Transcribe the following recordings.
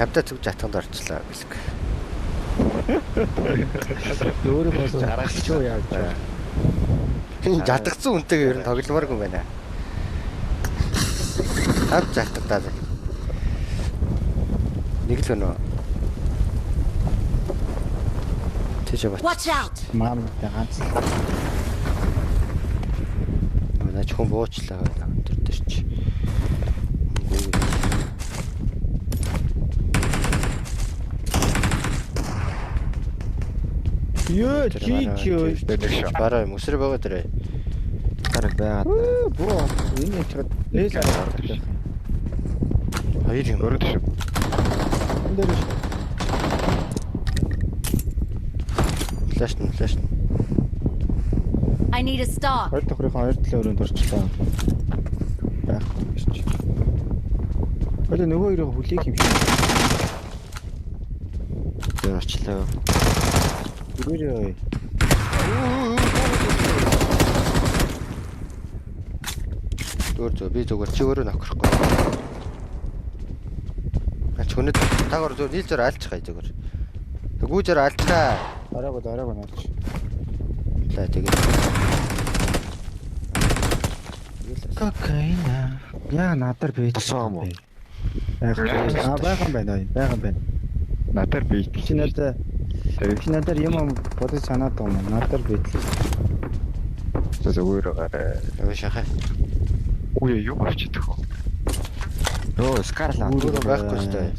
Чамтай зүг жатганд орчлоо гэлэг. Өөрөө бас гаргах ч юу яаж вэ? Энэ жатгацсан үнтэйгээ ер нь тогломооргүй юм байна. Тав жатгадаа. Нэг л өнөө. Тийш бат. Watch out! Маам ганц. Наа ч хүн буучлаа гэдэг өндөр дээр чи. Йоо чи чи. Бараа юм өсрө байгаа дээрээ. Гараг байгаад. Боо энэ яж чад нээс арга. Хоёр юм. Өөрөө тийш. Энэ дээр шүү. Флаш нь флаш нь. I need a stock. Хоёр давхрынхаа хоёр талын өрөөнд орчлоо. Байхгүй гэж. Хойло нөгөө хоёрыг хүлээх юм шиг. Тэр очлоо. Зүгээр. Зүгээр зөв би зүгээр чи өөрөө нохрохгүй. Ач хүнэд таагаар зөв нийл зөөр алчихай зүгээр. Гүүжээр алчихаа. Дараагүй дараагүй наач. За тэгээд. Кокаина. Яа надар бийт. Босоо юм уу? Аа байгаа юм байна. Байгаа юм байна. Надаар бийт. Чи надад чи надаар юм бодож санаад байгаа юм. Надаар бийт. Зүгээр гараа. Өө шахаа. Үе юу авчидах вэ? Өө, Скарлаа. Өөрөө байхгүй шүү дээ.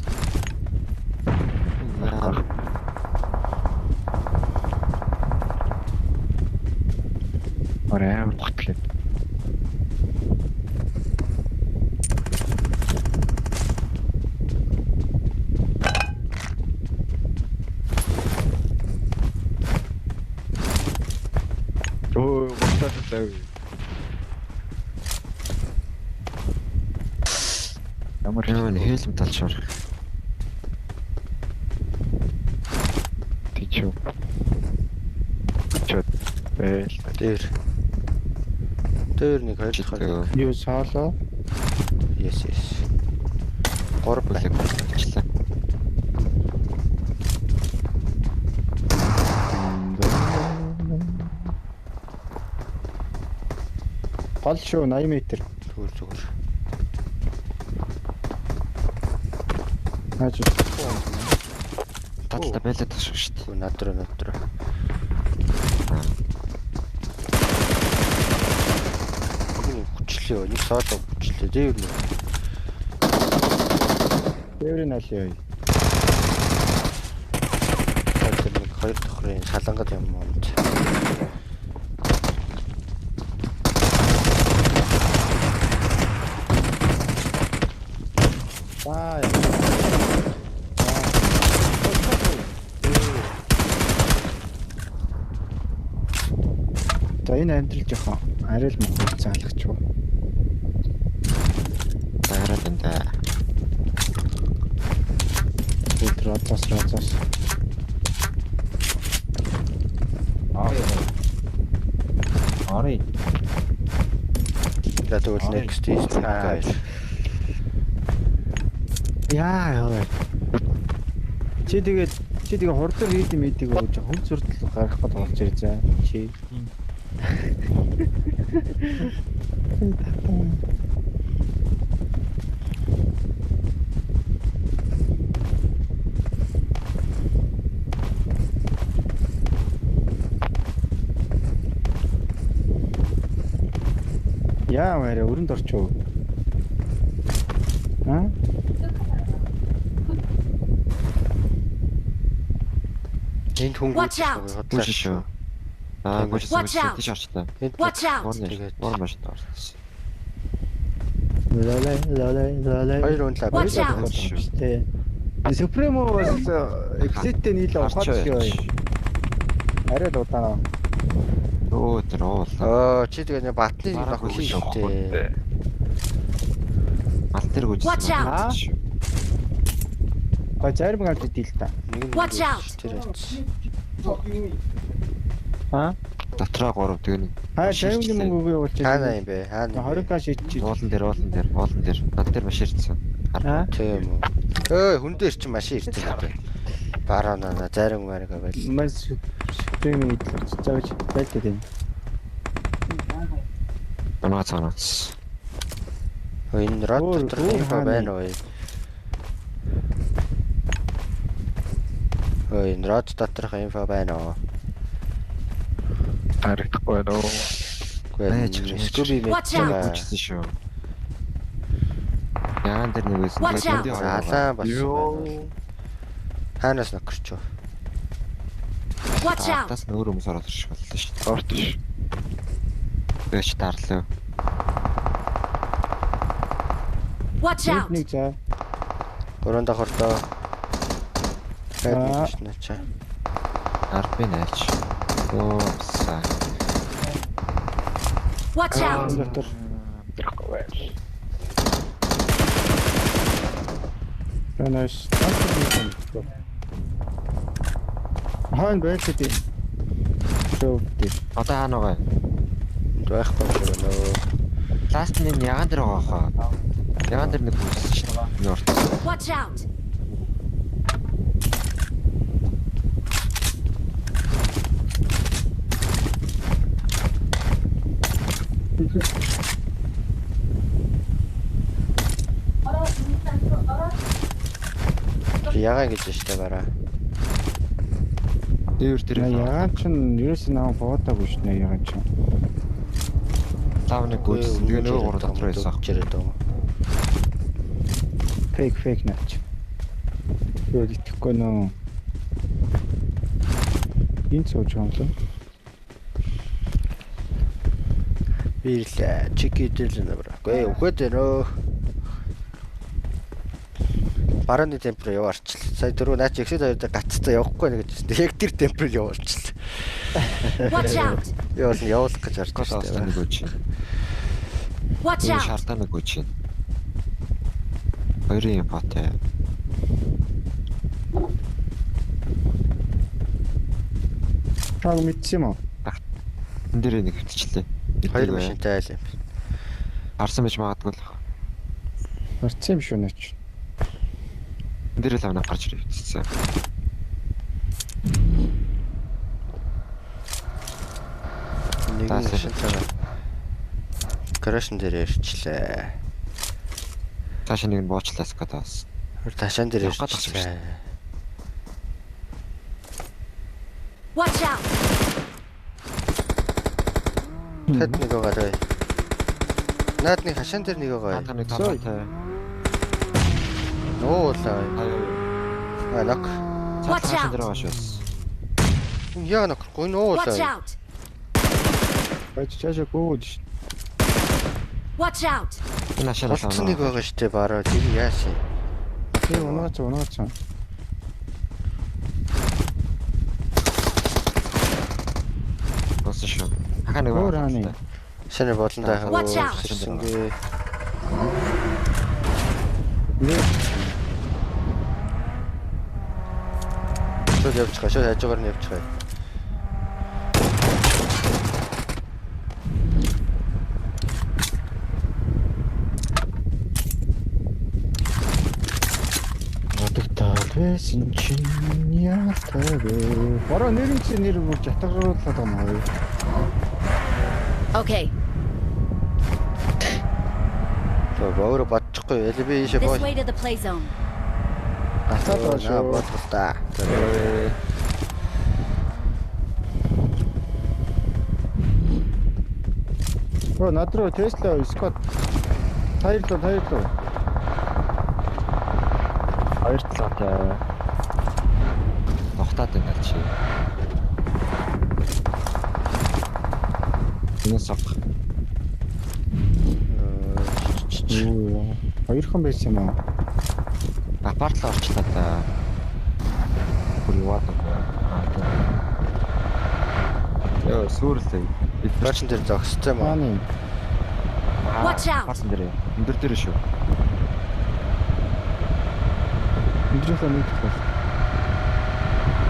Орой амар готлээ. Өө, готлоо зав. Ямар Юу нэ хээлм талшуур. тийч үү? Чод. Бэл. Дээр. Дээр нэг хоёр дахь нэг. Юу соло? Yes yes. Гурав байна. Хүлээг болчихлоо. Гол шүү 80 м. Зүгээр зүгээр. Наач. Татлаа байлаад тах шүү дээ. Гүү над руу над руу. Нэг хүчлээ. Нэг соло хүчлээ. Дээр нэг. Дээврийн аль яа. Тэр нэг хоёр давхрын салангад юм юмд. Аа. За энэ амьдрал жоохон арай л муухай заалгач юу. Дараад энэ да. Бид родоос родоос. Ори. За тэгвэл next is guys. Яа яа. Чи тэгээд хурдан хийд юм идэг өгч хөл зүртэл гарах гээд болж ирж за. Чи. Яа мээрэ өрөнд орчоо. Аа? Энд хүн Watch out! Гүйж шүү. Аа, гүйж Watch out! тийш орчлоо. Watch out! Тэгээд- Гур машинд орсон. Лалай лалай лалай. Хоёр хүн лаа. Watch out! Тэ. Супремо бас экзиттэй нийлээ ухаад шүү. Арай л удаан. Өө, тэр уул. Аа чи тэгээ нэг батны Бараг нохсон гүйж шүү дээ. Мал дээр гүйж. Watch out! Гой зарим ганц идээл та. Нэг нь Watch out! Тэр ач. Аа? Дотроо 3 тэгээ нэг. Аа зарим мөнгө үгүй явуулчих. Хаана юм бэ? Хаана? 20 к шийдчих. Уулан дээр, уулан дээр, уулан дээр. Над дээр маш ирсэн. Аа? Тийм үү. Өө хүн дээр чи машин ирсэн юм байна. Бараа наа зарим марга байл. Маш премиум идэл. Заавч байлдаад байна. Унаа цаанаас. Өө энэ род Өөр- дотор өөр инфо хаана байна уу? Өө энэ род доторх инфо байна уу? Харагдахгүй байна уу? Үгүй Байж, ээ, Scooby Watch мэдээ. out. Гүйжсэн шүү. Ягаан дээр нэг байсан. Watch out. Тэгээд хоёр байгаа. Алаан болсон Йоо. байна. Хаанаас нөхөрч юу? Watch out! Ардаас нь өөр хүмүүс ороод ирэх боллоо шүү дээ. Орт ш. Тэгээ чи дарлаа. Watch out! Нэг за. Гурван давхар доо. Аа. Хайд нэг чаа. Ард би найлж. Оо са. Watch out! Дотор. Тэрхгүй байна. Танаас Хаан байлдаад байна. Шоу дээр. Одоо хаана байгаа юм? Энд байхгүй юм шиг байна өө. Ласт нь энэ ягаан дээр байгаа хаа. Ягаан дээр нэг гүйжсэн шүү дээ. Энэ урт. Watch out! Би ягаан гэж штэ бараа. Дээвэр дээр Ягаан ч ерөөс нь аа боодоогүй шнэ ягаан ч. лав нэг гүйжсэн. Тэгээ нөгөө гурав дотор байсан аах. Чирээд байгаа. Фейк фейк наач. Юу итгэхгүй нөө. Энд сууж байгаа юм лээ. Би ирлээ. Чики идэл нэ бра. Үгүй ээ, үхээд байна өө. Барааны темп рүү яваарчлаа. Сая дөрөв наа чи Excel хоёр дээр гаццаа явахгүй нэ гэж байсан. Яг тэр темп рүү яваарчлаа. Watch out! Явуул нь явуулах гэж орж Гол штэ. авсан нэг гүйж. Watch Энэ out! шалтгаан нэг гүйж. Хоёрын инфотой. Чаг мэдсэн юм уу? Энд дээр нэг хөвтчлээ. Хоёр машинтай айл юм. Харсан байж магадгүй л. Харсан юм шүү наач. Энд дээр л авна гарч ирээ хөвтчихсэн. Нэг Таас. машинтайгаа. Гаражн дээр ирчлээ. Цаашаа нэг нь буучлаас гэдэг бас. Хөр ташаан дээр Явах гээд ирчлээ. Watch out! Тэд нэг байгаа даа. Наад нэг хашаан дээр нэг байгаа. Наадах нэг тавтай. Нуулаа. А нок. Watch Цаашаа out. дээр байгаа шүү. Яа нок. Гүн Watch нуулаа. out! Бач цаашаа гүйж ш. Watch out! Энэ хашаа Болцсон нэг байгаа штэ бараа. Тэр яасан юм? Тийм унаач унаач. Болсон шүү. Хахаа нэг Өөр хааны. Шинэ болон даа. Watch out. Сэрсэнгүй. Нэ Шууд явчих. Шууд хажуугаар нь явчих. Одогтол байсан чинь яатай вэ? Бороо нэрэн чи нэр бүр жатгаруулаад байгаа юм аа. Okay, Тэгээ бөөрө бодчихгүй. Эли би ийшээ this боо. way to the play zone. Гацаад байгаа шүү. Бодлоо та. Оо над руу Tesla Scott Таярлуу таярлуу. Хоёр талаатай. Нухтаад байна чи. Энэ сог. Юу хоёр хон байсан юм аа. Апарт л орчлоо та. Бүр яваад байна. Йоо, сүрлээ. Баачин дээр зогссон юм аа. Хааны Watch out. Апартан дээр. Өндөр дээр шүү. өндрийнхөө нэг талаас.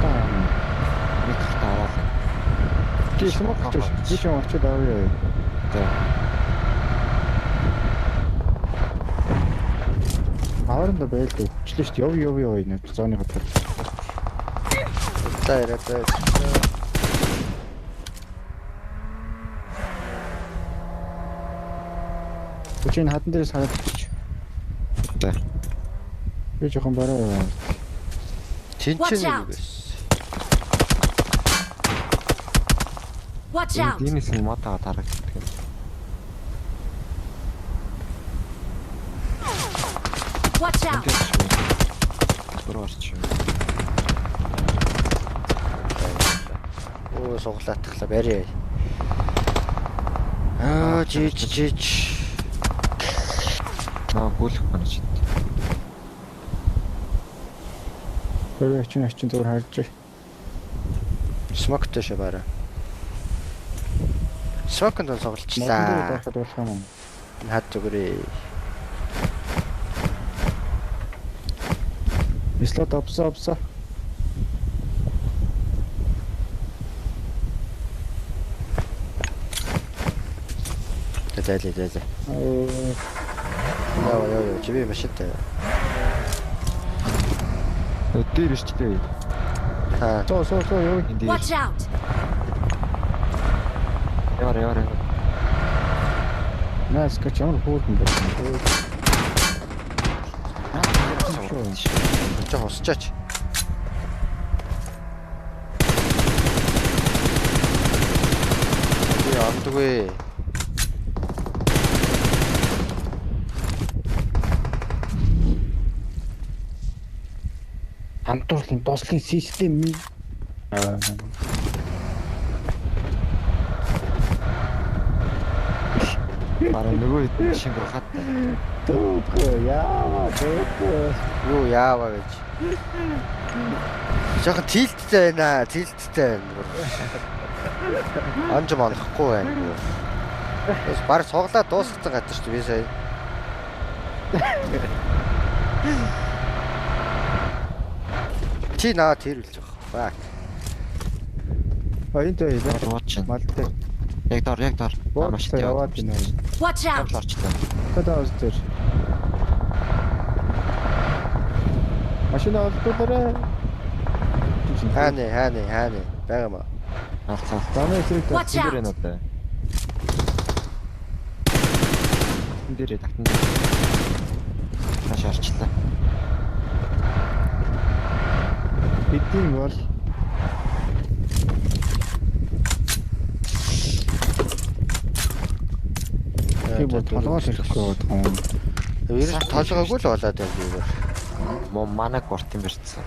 Таа. Нэг талтай араалаа. Чи smoke гэж би ч очиод авъя. За. Аваранда байлгүй. Орчлоо шүү дээ. Яв яв яв энэ зооны хотод. За яриа за. Чи энэ хадан дээрээс хараад очиж. За. Би жоохон бараа яваа. Тинчэн Watch нэг out. байсан. Watch out! Димээс нь мотоо дарагддаг юм. Watch out! Бүр орч. Өө суглаатглаа барь. Аа жиж жиж. Наа гүйлэх байна чи. Бараа очин очин зүгээр харж. Смоктой шээ бараа. Смоконд Модон дээр сугалчлаа. байхад болох юм уу? Хад зүгээрээ. Слот обсо обсо. Зайлээ зайлээ. Э, Яа яа яа чи би машинтай. Дээр ирчлээ. Та Соо соо соо юу? Энд дээр. Watch out! Яваар яваар. Найс гэж ямар хөөрхөн бэ? чи хусчаач. Би ондгүй. Хамтуурлын дуслын систем ми. Аа. Бараг нөгөө хэд шинг хат. Түүхөө яава түүхөө. Юу яава гэж. Жохон тилттэй байна. Тилттэй байна. Онж монохгүй байна. Бас баг цуглаа дуусгацсан газар шүү дээ би сая. Чи наа тэр үлж байгаа. Fuck. А энэ дээр Бууч. мал дээр. Яг дор яг дор. Бууч яваад байна. Watch out! Орчлоо. Кодоос дээр. Машина олдуулаарай. Хааны хааны хааны байгаа маа. Алцаа. Замын эсрэг Watch Дээр out! энэ одоо. Тагтан дээр тагтан дээр. Цааш орчлоо. Бидний бол би бол толгоол ирэхгүй байгаа юм. Ерөөс толгоогүй л болоод байна би бүр. Мо манаг гурт юм барьцсан.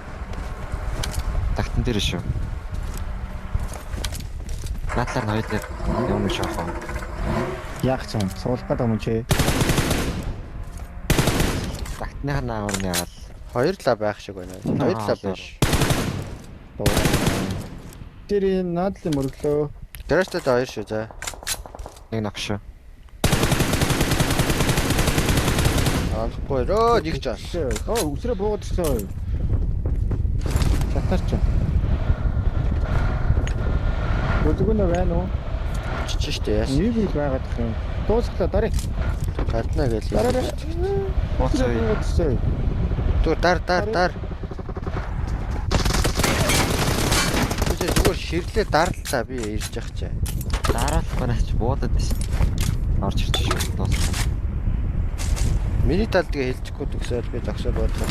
Тагтан дээр шүү. Наадлаар нь хоёулаа юм шиг авах. Яах ч юм суулгах гэдэг юм чи. Тагтных нь агуур нь яагаад Хоёр лав байх шиг байна. Хоёр лав биш. Тэр энэ наадлын мөрөглөө. Гаражтад хоёр шүү за. нэг ног шүү. Олохгүй рөө нэг ч олсон. Оо үсрээ буугаад ирсэн. Чатарч. Бүлгүнэ байна уу? Чич штэ яасан. Нэг л байгаад их юм. Дуусглаа дарыг. Гаднаа гээл. Дараарай. Бууцаа. Буугаад ирсэн. Зүгээр дар дар дар. Чи зүгээр ширлээ дарлаа би ирж явах чаа. Дараалах манайч буудаад байна. Орж ирж шүү. Дууссан. Миний тал тэгээ хэлчихгүй төгсөөл би зогсоод бодлоо.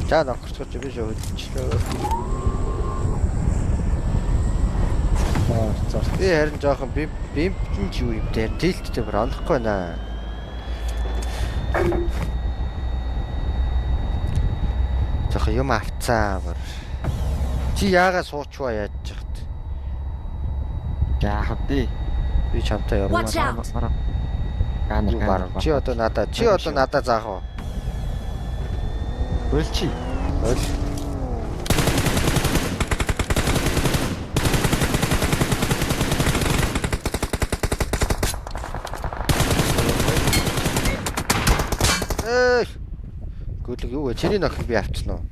За нохорцгооч би шөө хөдөлчлөө. Аа зар. Би харин жоохон бимтэн ч юу юм дээр тэлттэй бүр онохгүй байна. Жоохон юм авцаа бүр. Чи яагаад суучваа яаж чахт? Яах вэ? Би чамтай явна. Watch out! Ганар Юу барав? Чи одоо надаа, чи одоо надаа заах уу? Өлчи. Ойл. Эй. Гүлэг юу вэ? Чиний нохыг би авчихсан уу?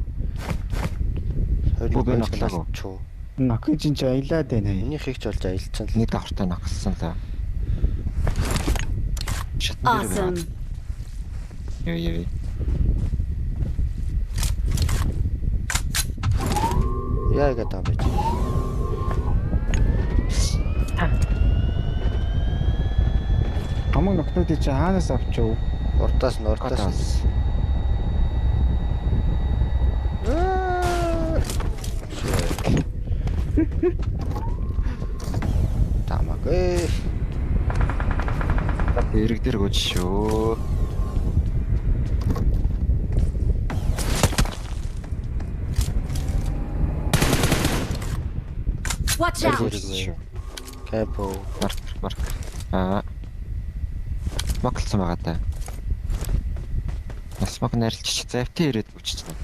Бүү, би нохлоогүй. Чуу. Нохын чинь ч аялаад байна. Миний хийх ч болж аялцсан л. Нэг давхартай ногссон л. Шатан дээр Awesome. байна. Юу. Яа гэдэг юм бэ чи? Хамаг нөхнүүдийг чи хаанаас авчив? Урдаас нь урдаас нь. Тамаагүй. Эрэг дээр гүйж шүү. Watch out! Шүү. Кемпо. Марк. Аа. Смоклсон байгаа та. Смок найрлчих. Завтын ирээд үчиж байна.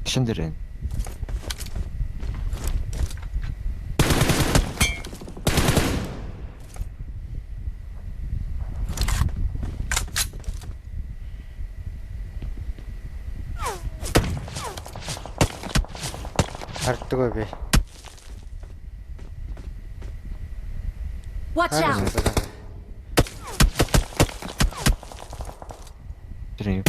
Шин дээр байна. Харддаг би. Watch out! Тэр юм.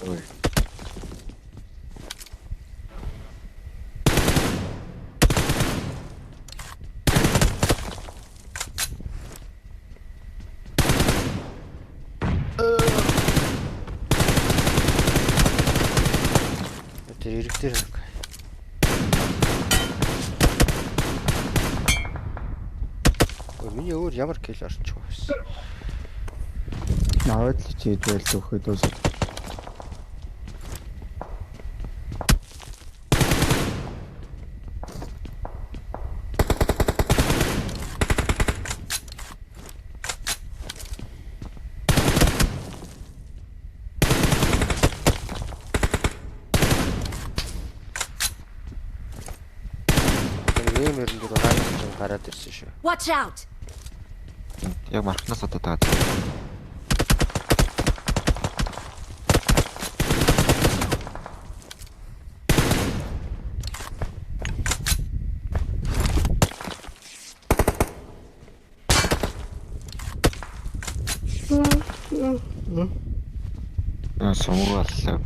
Ой. Тэр ирэг дээр нэг. Ой, миний өөр ямар кил орчих вэ? Наваад л чи идвэл өгөхөд үс. Тэр ийм өрн дээр хаанаас ч гараад ирсэн шүү. Watch out! Яг маркнаас одоод байгаа. Аа, сумгүй боллоо.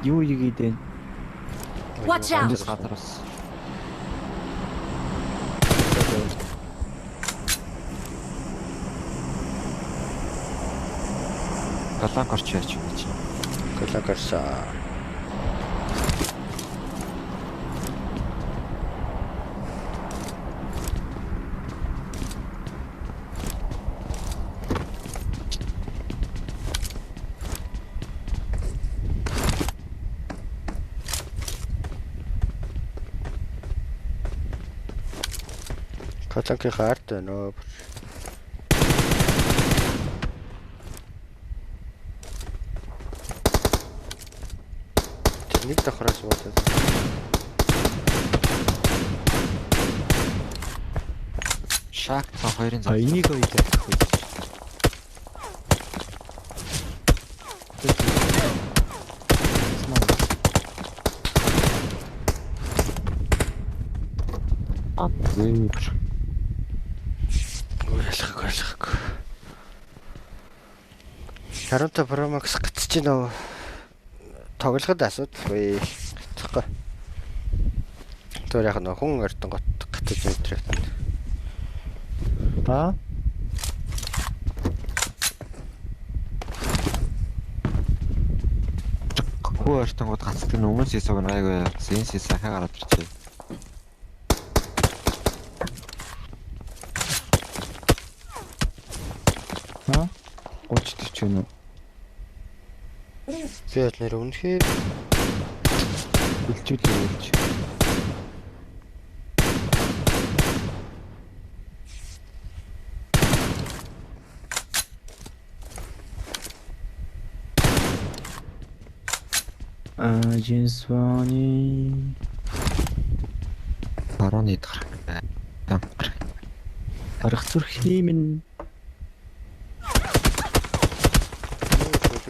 Юу ийгээд вэ? Watch out! Эндээс газар бас. Галаан корч яаж юм чи? Галаан корсоо. Каланкийн ард байна оо. Тэр нэг давхраас буугаад. Шак цаа хоёрын зам. А энийг хоёр захихгүй. Аа, зүүр. Ялхаг. 15 Pro Max гацж гинөө. Тоглоход асуудалгүй. Гацхгүй. Тэр яг нөх хүн эрдэн гот гацж өдрөх. Аа? Хүү ортонгууд гацдаг нь өмнө сисог нь айгүй. Сэн сис ахаа гараад ирчихээ. Аа? 30 40 юм уу? Би бол нэр үнэхээр Илчүүлээ илч. I just wanna Барууны гарах. Гарах. Барах зүрхний минь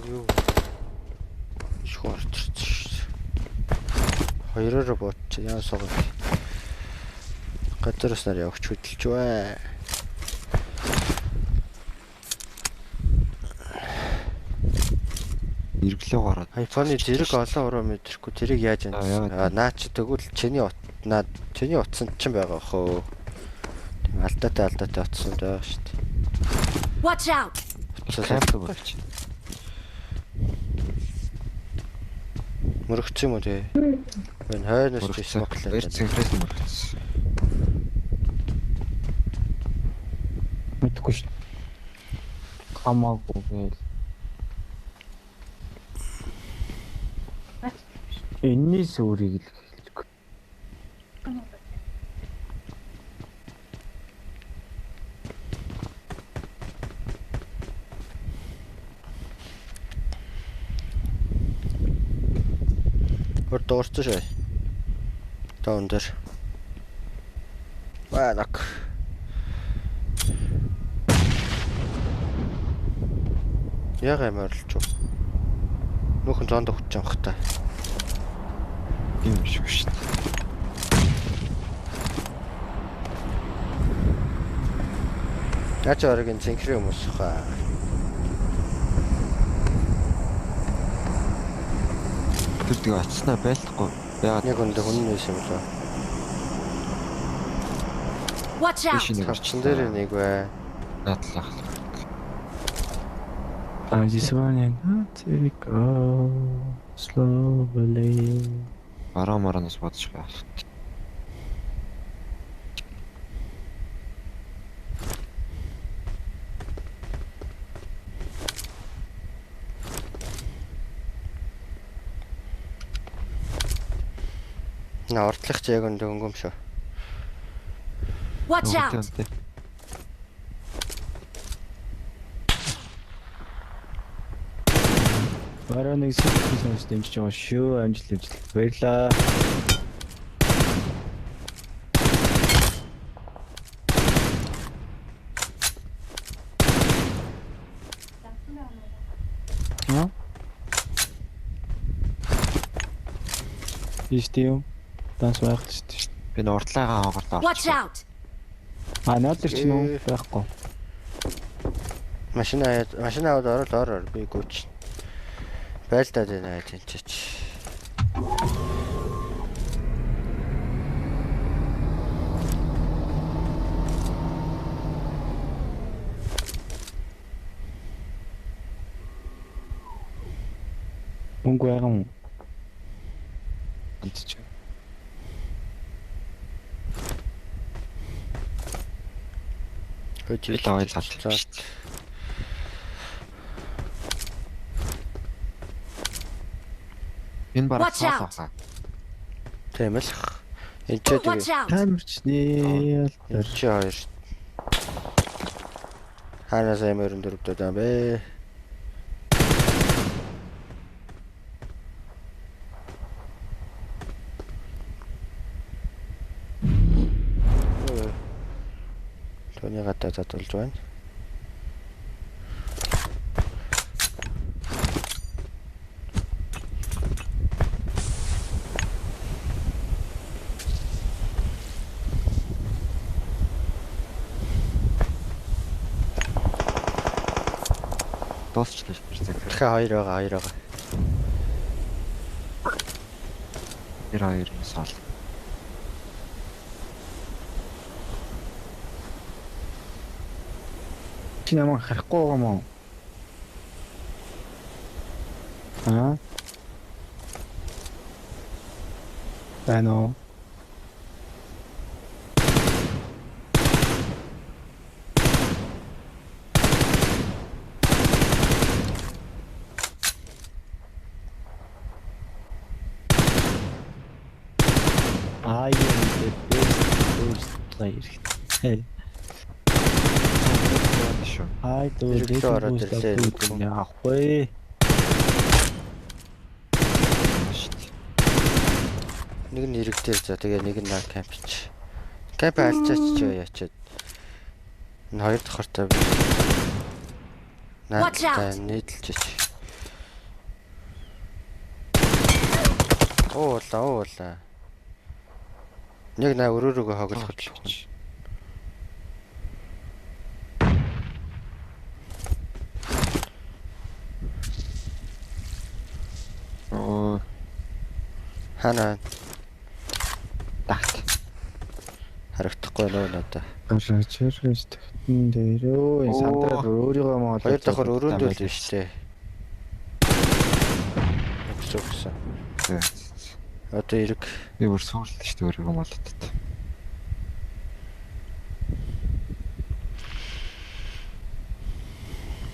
юу? Шүх орчихсон шүү дээ. Хоёроор буудчих. Яа суугаад. Газар уснаар явагч хөдөлж бай. Эргэлөө гараад. iPhone-ы зэрэг олон уруу мэдрэхгүй тэрийг яаж Аа, яагаад? аа наа чи тэгвэл чиний ут наа чиний утсанд ч байгаа хөө. Тийм алдаатай алдаатай утсанд байгаа шүү дээ. Watch out! Утсаас Камп болчих. мөрөгцсөн юм уу те? Энэ хойноос чи Мөрөгцсөн. smoke Хоёр лээ. цэнхрээс мөрөгцсөн. мэдэхгүй шүү. Хамаагүй гээл. Эннээс өөрийг л хэлдэг. Хөр дуурсан шээ. Тоон дээр. Баялак. Яг юм ойрлж юу? Нөхөн зоонд өгч юм хта. Тийм шиг шүү дээ. Наач оргийн цэнхрийн хүмүүс хаа. Тэр тэгээ очсноо байлдахгүй. Яагаад Нэг хүнд хүн нэс юм лөө. Watch out! Биш нэг Тавчин дээр нэг бай. Наадлах л. I just wanna not to go slowly. Бараа мараанаас бодож байгаа. На уртлах чи яг өндө хөнгөм шүү. Watch out! Бараа нэг сэтгэл сонсож дэмжиж байгаа шүү. Амжилт амжилт. Баярлаа. Аа? Ийштэй юм. Данс байх л шүү дээ. Би н уртлаагаа хоогоор Watch out! А наад дээр чинь үү байхгүй. Машина машина аваад орол ор ор би гүйч. Байлдаад байна аа тэнцээч. Мөнгө байгаа юм. Антч. Хөөж Би л ойл халдсан шүү дээ. Энэ бараг Watch out. цаалаа. Тийм л. Энд ч Watch тэгээ. out! Тамирчны Энд чи хоёр. Хаанаас юм өрн дөрөвдөд юм бэ? Тооны гадаа задулж байна. Дуусчлаа шүү дээ. Дахиад хоёр байгаа, хоёр байгаа. Тэр хоёр юм саал. Чи намайг харахгүй байгаа юм уу? Аа? Байна уу? Бодлоо хэрэгтэй. Шүү. Хай дөө Иргэлээ ороод ирлээ. Яах вэ? Шүү дээ. Нэг нь ирэг дээр за тэгээ нэг нь наа кампч. Камп алчаач чи яачаад. Энэ хоёр давхартай. Наа Watch out. нийдэлжээч. Уула уула. Нэг наа өрөөрөөгөө хоглох л хүн. Оо, Хана дагт. харагдахгүй нөө надаа. Гараж ирж тэгтэн дээр өө энэ сандраад өөрийгөө маа Хоёр давхар өрөөндөө л биш үү? Өгсөн өгсөн. За. Одоо эрэг Би бүр суурлаа шүү дээ өөрийгөө молотод.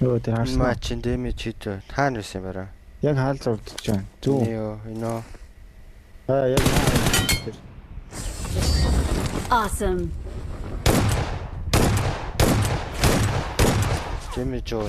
Өө тэр харсан. маа чин дэмэж хийдэ. Хаана байсан юм бараа? Яг хаал зурдж байна. Зүүн. Йоо, энэ үү. Аа яг хаал тэр. Awesome. Дэмэж юу.